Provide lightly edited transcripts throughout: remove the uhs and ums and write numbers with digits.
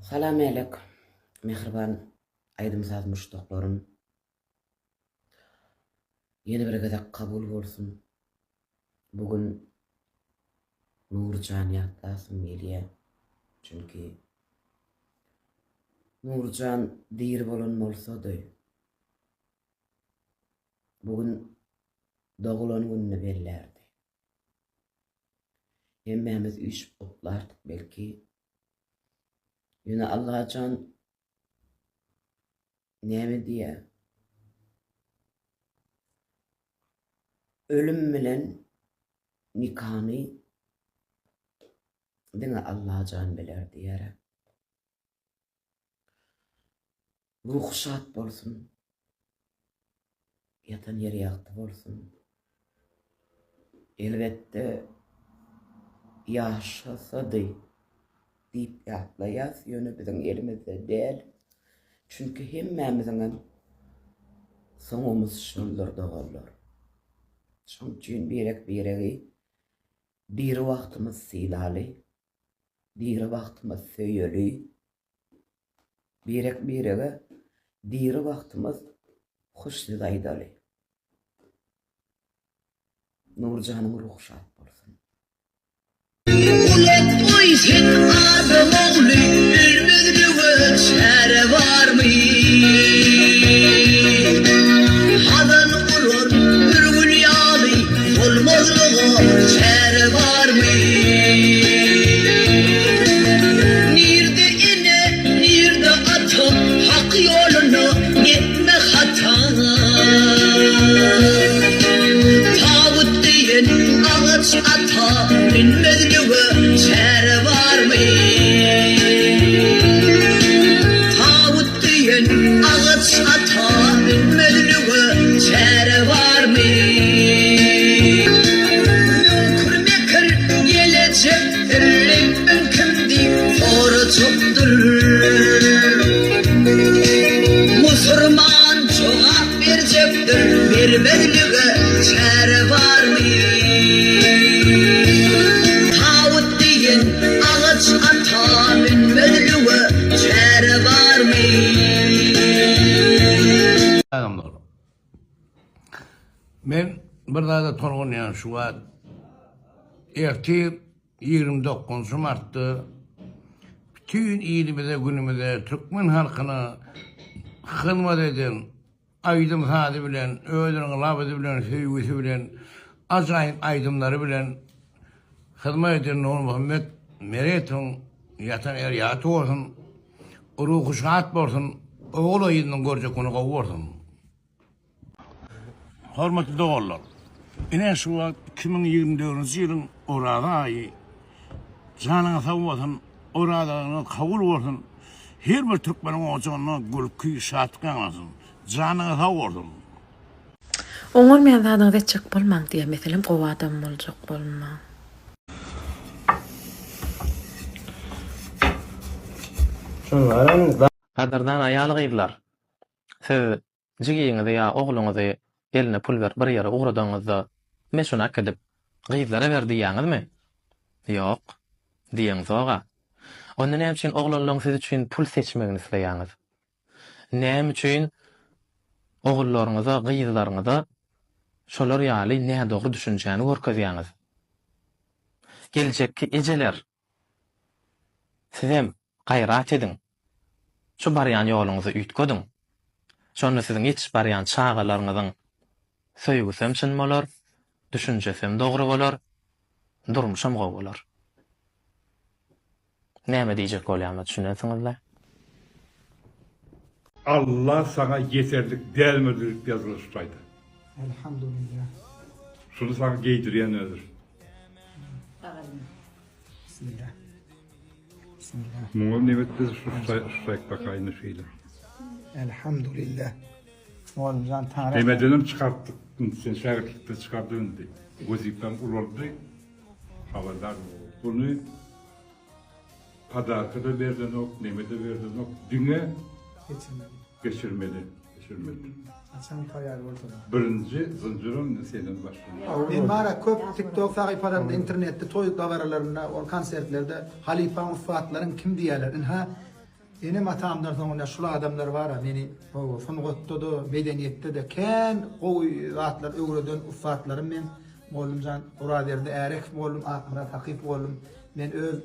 Salam älek, mähriban aýdym-saz muşdaklarym. Ýene bir gezek kabul bolsun. Bu gün Nurjany ýatlasym gelýär. Çünki Nurjan diri bolan bolsady, bu gün doglan gününi bellärdi. Hemmämiz üýşüp gutlardyk belki. Ýöne Allajan näme diýýär? Ölüm bilen nikany diňe Allajan biler diýýär. Ruhy şat bolsun. Ýatan ýeri ýagty bolsun. Elbetde ýaşasady diýip ýatlaýas, ýöne biziň elimizde däl. Çünki hemmämiziňem soňumyz şoldur doganlar. Şoň üçin birek-biregi diri wagtymyz sylaly, diri wagtymyz söýeli. Birek-birege diri wagtymyz hoş söz aýdaly. Nurjanyň ruhy şat bolsun. Gulak goý sen adam ogly ölmezlige çäre barmy? Hazan urar bir gül ýaly solmazlyga çäre barmy? Nirde ene, nirde ata, Hak ýoluna etme hata. Tawut diýen agaç ata, Münmezlige çäre barmy? Tawut diýen agaç ata, Münmezlige çäre barmy? Müňkür-mekir gelejekdir, Rebbim kim diýip sorajakdyr. Musurman jogap berjekdir, Bermezlige çäre barmy? Tawut diýen agaç ata münmezlige çäre barmy? Adamlar. Men bir zada tolgunýan şu wagt. Ertir 29 martda bütin ilimize, günümize, türkmen halkyna hyzmat eden aýdym-sazy bilen, özüniň labyzy bilen, söýgüsi bilen, ajaýyp aýdymlary bilen hyzmat eden Nurmuhammet Meretowyň ýatan ýeri ýagty bolsun, ruhy şat bolsun, ogul-gyzynyň görjek güni gowy bolsun. Hormatly doganlar! Ine şu wagt 2024-nji ýylyň Oraza aýy. Janyňyz sag bolsun, orazaňyz kabul bolsun. Her bir türkmeniň ojagynda gülki, şatlyk ýaňlansyn. Janyňyz sag bolsun! Oňarmaýan zadyňyzy etjek bolmaň diýýär. Meselem gowy adam boljak bolmaň. Gadyrdan aýal-gyzlar! Siz jigiňizi ýa ogluňyzy eline pul berip bir ýere ugradaňyzda, Me şuny äkidip, gyzlara ber diýýäňizmi? Ýok, diýeňzog-a. Onda näme üçin oglanlaryň siz üçin pul seçmegini isleýäňiz? Näme üçin ogullaryňyza, gyzlaryňyza şolar ýaly nädogry düşünjäni görkezýäňiz? Geljekki ejeler, sizem gaýrat ediň. Şu barýan ýoluňyzy üýtgediň. Şonda siziň ýetişip barýan çagalaryňyzyň söýgüsem çyn bolar, düşünjesem dogry bolar, durmuşam gowy bolar. Näme diýjek bolýanyma düşünensiňizle. Alla saňa ýeterlik dälmidir diýip ýazylan şu taýda. Elhamdulillah. Şuny saňa geýdirýän özür. Bismillah. Bismillah. Muňa nebet biz şu şu saýt bakaýyn şeýle. Elhamdulillah. Mugallymjan Taňry. Demedenem çykartdyk. Sen şägirtlikden çykardy indi. Wezipäň ulaldy. Habardar bol. Buny podarka-da berlenok, neme-de berlenok. Diňe geçirmeli. Geçirmeli. Geçirmeli. Haçan taýýar bolsalar. Birinji zynjyram indi senden başlanýar. Men bara köp tiktok sahypalarynda internetde toý dabaralarynda ol konsertlerde halypaň ussatlaryň kim diýýärler ynha. Enem atamdan soň ine şul adamlar bara meni sungatda-da, medeniýetde-de kän gowy zatlar öwreden ussatlarym men. Mugallymjan Orazberdi Ärekow mugallym, Akmyrat Hakyp mugallym. Men öz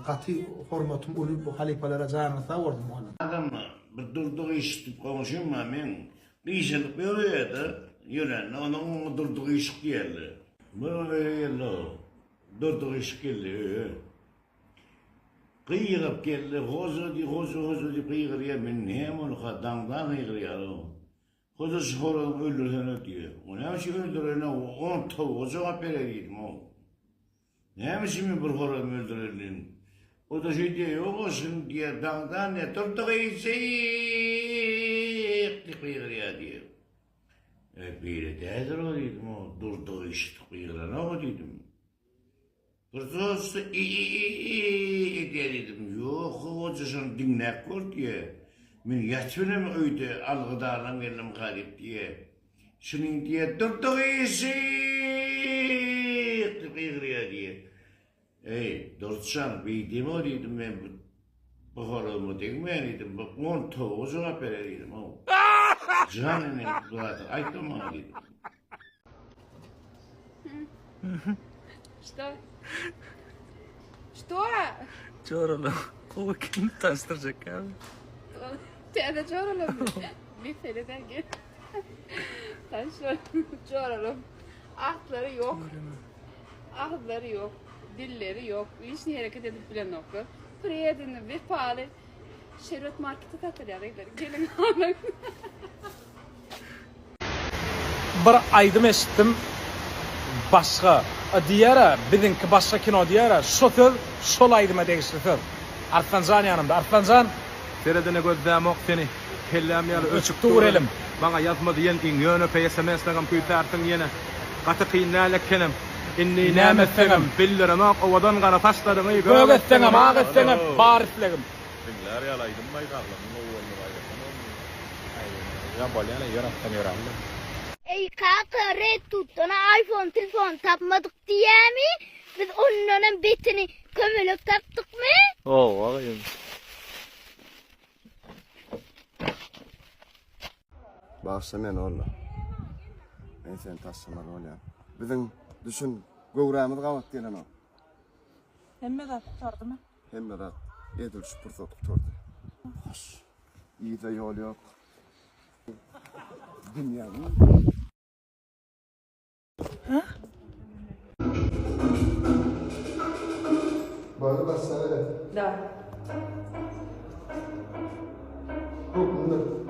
gaty hormatym uly bu halypalara janyňyz sag bolsun mugallym. Adamlar bir Durdy gyşyk diýip goňşym bar meň. Gyşaryp ýörýär-de, ýörände onuň oňa Durdy gyşyk diýerler. Bir gün öýe geldi o. Durdy gyşyk geldi öýe. Gygyryp geldi, Hoja diý, hoja, hoja diýip gygyrýar. Men näme bolduka, daňdan gygyrýar-ow. Hoja şu horazyňy öldürsene diýýär. O näme üçin öldürene, on towuga jogap berer diýdim-ow. Näme üçin men bir horazymy öldüreli diýdim. O-da şeý diýýär, ýog-a şuny diýýär, daňdan diýýär, Durdy gyşyk diýip gygyrýar diýýär. E, beýle däldir-ow diýdim-ow, Durdy gyşyk diýip gygyranok-a diýdim. Bir dosty i-i-i-i edýär diýdim. Ýok, hoja şony diňläp gör diýýär. Men ýatyp öýde algydarlam geldimka diýip diýýär. Şuny diýýär, Durdy gyşyk! diýip gygyrýar diýýär. Eý, Durdyjan, beý diýme diýdim men bu bu horazyma degmeýän diýdim. Bu on towuga jogap berer diýdim-ow. Jan ene bu zady aýtma maňa diýdim. Что? Что? Joralar gowy kim tanyşdyrjak ýaly. Täze joralarmy? Mesele däl gel. Tanyşlar joralar. Atlary ýok. Agyzlary ýok. Dilleri ýok. Lişni hereket edip bilenoklar. Predany, wepaly. Şerbet marketde satylýar gyzlar. Geliň alyň. Bir aýdym eşitdim başga diýýärä biziňki başga kino diýýärä şo söz şol aýdyma degişli söz Arslanjan ýanymda Arslanjan. Seredene gözlämok seni kelläm ýaly öçük dur elim. Maňa ýazma diýen iň ýönekeý sms-leňem küýsärsiň ýene gaty kyn däl ekenem indi näme etseňem bildiremok owadan gara saçlaryňy gök etseňem ak etseňem bar islegim. Diňlär ýaly aýdym baý saglygyň gowy bolmagy aýdasana ony. Ýa bolýana ýör atdan ýöräli. Eý kaka red tutdan iPhone telefon tapmadyk diýämi biz ondanam betini kömelek tapdykmy. Hawa gyzym. Bagyşla meni Olla. Men seni taşlamaly bolýan. Biziň düşün göwrämiz gabat gelenok. Hemme zat gutardymy? Hemme zat edil şu pursat gutardy. Hoş. Yza ýol ýok. Dünýäniň. Boldy başla bere. Da. Hukmdur.